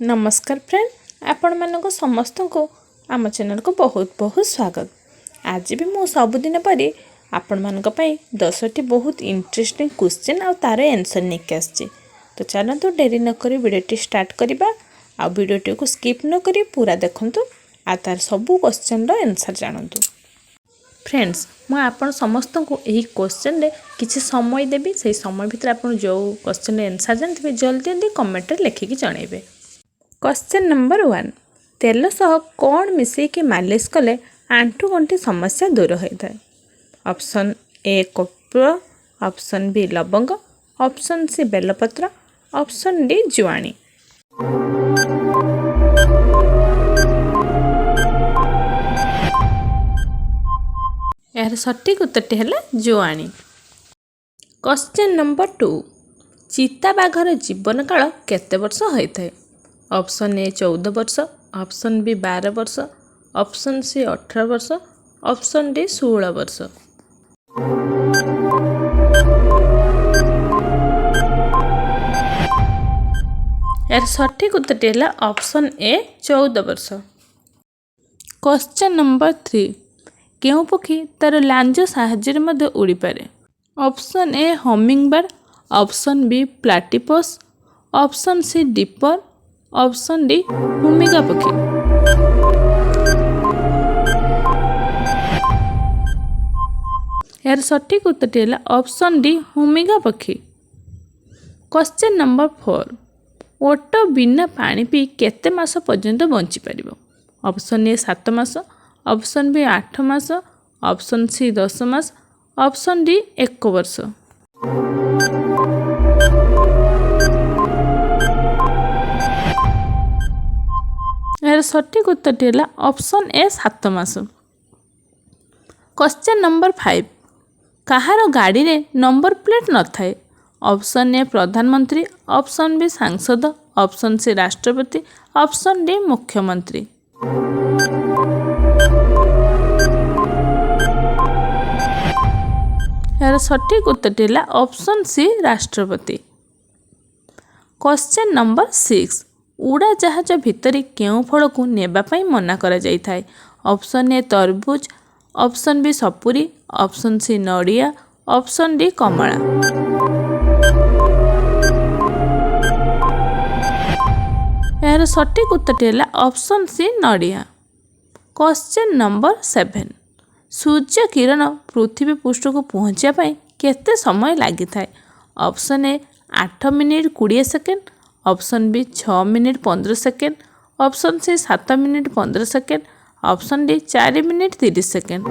ନମସ୍କାର ଫ୍ରେଣ୍ଡ, ଆପଣମାନଙ୍କୁ ସମସ୍ତଙ୍କୁ ଆମ ଚ୍ୟାନେଲକୁ ବହୁତ ବହୁତ ସ୍ୱାଗତ। ଆଜି ବି ମୁଁ ସବୁଦିନ ପରି ଆପଣମାନଙ୍କ ପାଇଁ 10ଟି ବହୁତ ଇଣ୍ଟରେଷ୍ଟିଂ କ୍ୱେଶ୍ଚିନ୍ ଆଉ ତା'ର ଆନ୍ସର୍ ନେଇକି ଆସିଛି। ତ ଚାଲନ୍ତୁ, ଡେରି ନକରି ଭିଡ଼ିଓଟି ଷ୍ଟାର୍ଟ କରିବା। ଆଉ ଭିଡ଼ିଓଟିକୁ ସ୍କିପ୍ ନ କରି ପୁରା ଦେଖନ୍ତୁ ଆଉ ତା'ର ସବୁ କ୍ୱେଶ୍ଚିନ୍ର ଆନ୍ସର୍ ଜାଣନ୍ତୁ। ଫ୍ରେଣ୍ଡସ୍, ମୁଁ ଆପଣ ସମସ୍ତଙ୍କୁ ଏହି କ୍ୱେଶ୍ଚିନ୍ରେ କିଛି ସମୟ ଦେବି। ସେହି ସମୟ ଭିତରେ ଆପଣ ଯେଉଁ କ୍ୱେଶ୍ଚିନ୍ର ଆନ୍ସର୍ ଜାଣିଥିବେ, ଜଲ୍ଦି ଜଲ୍ଦି କମେଣ୍ଟରେ ଲେଖିକି ଜଣାଇବେ। କ୍ୱେଶ୍ଚିନ୍ ନମ୍ବର 1, ତେଲ ସହ କ'ଣ ମିଶାଇକି ମାଲିସ କଲେ ଆଣ୍ଠୁ ଗଣ୍ଠି ସମସ୍ୟା ଦୂର ହୋଇଥାଏ? ଅପସନ୍ ଏ କର୍ପୂର, ଅପସନ୍ ବି ଲବଙ୍ଗ, ଅପସନ୍ ସି ବେଲପତ୍ର, ଅପସନ୍ ଡି ଜୁଆଣି। ଏହାର ସଠିକ୍ ଉତ୍ତରଟି ହେଲା ଜୁଆଣି। କ୍ୱେଶ୍ଚିନ୍ ନମ୍ବର 2, ଚିତାବାଘର ଜୀବନକାଳ କେତେ ବର୍ଷ ହୋଇଥାଏ? ଅପସନ୍ ଏ 14 ବର୍ଷ, ଅପସନ୍ ବି 12 ବର୍ଷ, ଅପସନ୍ ସି 18 ବର୍ଷ, ଅପସନ୍ ଡି 16 ବର୍ଷ। ଏହାର ସଠିକ୍ ଉତ୍ତରଟି ହେଲା ଅପସନ୍ ଏ 14 ବର୍ଷ। କ୍ୱେଶ୍ଚନ୍ ନମ୍ବର 3, କେଉଁ ପକ୍ଷୀ ତା'ର ଲାଞ୍ଜ ସାହାଯ୍ୟରେ ମଧ୍ୟ ଉଡ଼ିପାରେ? Option A hummingbird, option B platypus, option C dipper, option D ହୁମିକା ପକ୍ଷୀ। ଏହାର ସଠିକ୍ ଉତ୍ତରଟି ହେଲା ଅପସନ୍ ଡି ହୁମିକା ପକ୍ଷୀ। କ୍ୱେଶ୍ଚନ୍ ନମ୍ବର 4, ଓଟ ବିନା ପାଣି ପିଇ କେତେ ମାସ ପର୍ଯ୍ୟନ୍ତ ବଞ୍ଚିପାରିବ? ଅପସନ୍ ଏ 7 ମାସ, ଅପସନ୍ ବି 8 ମାସ, ଅପସନ୍ ସି 10 ମାସ, ଅପସନ୍ ଡି ଏକ ବର୍ଷ। ଏହାର ସଠିକ୍ ଉତ୍ତରଟି ହେଲା ଅପସନ୍ ଏ 7 ମାସ। କ୍ୱେଶ୍ଚନ୍ ନମ୍ବର 5, କାହାର ଗାଡ଼ିରେ ନମ୍ବର ପ୍ଲେଟ୍ ନଥାଏ? ଅପସନ୍ ଏ ପ୍ରଧାନମନ୍ତ୍ରୀ, ଅପସନ୍ ବି ସାଂସଦ, ଅପସନ୍ ସି ରାଷ୍ଟ୍ରପତି, ଅପସନ୍ ଡି ମୁଖ୍ୟମନ୍ତ୍ରୀ। ଏହାର ସଠିକ୍ ଉତ୍ତରଟି ହେଲା ଅପସନ୍ ସି ରାଷ୍ଟ୍ରପତି। କ୍ୱେଶ୍ଚନ୍ ନମ୍ବର 6, ଉଡ଼ାଜାହାଜ ଭିତରେ କେଉଁ ଫଳକୁ ନେବା ପାଇଁ ମନା କରାଯାଇଥାଏ? ଅପସନ୍ ଏ ତରଭୁଜ, ଅପସନ୍ ବି ସପୁରୀ, ଅପସନ୍ ସି ନଡ଼ିଆ, ଅପସନ୍ ଡି କମଳା। ଏହାର ସଠିକ୍ ଉତ୍ତରଟି ହେଲା ଅପସନ୍ ସି ନଡ଼ିଆ। କ୍ୱେଶ୍ଚନ୍ ନମ୍ବର 7, ସୂର୍ଯ୍ୟ କିରଣ ପୃଥିବୀ ପୃଷ୍ଠକୁ ପହଞ୍ଚିବା ପାଇଁ କେତେ ସମୟ ଲାଗିଥାଏ? Option A 8 minute 20 second, option B 6 minute 15 second, option C 7 minute 15 second, option D 4 minute 30 second.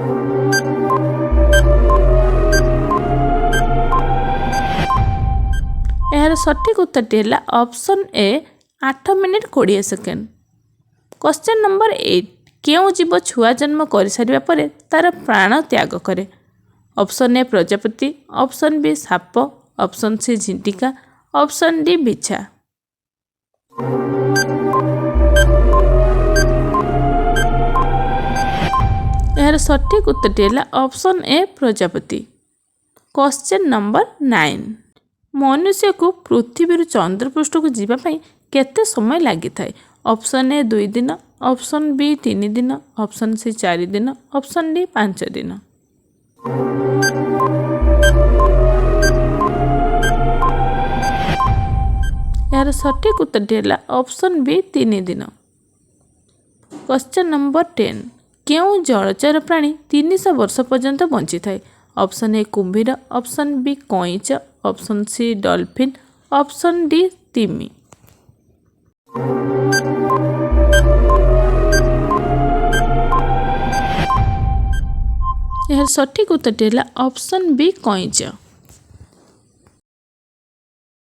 ଏହାର ସଠିକ୍ ଉତ୍ତରଟି ହେଲା option A 8 minute 20 second. Question number 8, କେଉଁ ଜୀବ ଛୁଆ ଜନ୍ମ କରିସାରିବା ପରେ ତା'ର ପ୍ରାଣ ତ୍ୟାଗ କରେ? Option A Prajapati, option B ସାପ, ଅପସନ୍ ସି ଝିଣ୍ଟିକା, ଅପସନ୍ ଡି ବିଛା। ଏହାର ସଠିକ୍ ଉତ୍ତରଟି ହେଲା option A Prajapati. Question number 9, ମନୁଷ୍ୟକୁ ପୃଥିବୀରୁ ଚନ୍ଦ୍ରପୃଷ୍ଠକୁ ଯିବା ପାଇଁ କେତେ ସମୟ ଲାଗିଥାଏ? ଅପସନ୍ ଏ 2 ଦିନ, ଅପସନ୍ ବି 3 ଦିନ, ଅପସନ୍ ସି 4 ଦିନ, ଅପସନ୍ ଡି 5 ଦିନ। ଏହାର ସଠିକ୍ ଉତ୍ତରଟି ହେଲା ଅପସନ୍ ବି 3 ଦିନ। କ୍ୱେଶ୍ଚନ୍ ନମ୍ବର 10, କେଉଁ ଜଳଚର ପ୍ରାଣୀ 300 ବର୍ଷ ପର୍ଯ୍ୟନ୍ତ ବଞ୍ଚିଥାଏ? ଅପସନ୍ ଏ କୁମ୍ଭୀର, ଅପସନ୍ ବି କଇଁଚ, option C dolphin, option D ତିମି। ଏହାର ସଠିକ୍ ଉତ୍ତରଟି ହେଲା ଅପସନ୍ ବି କଇଁଚ।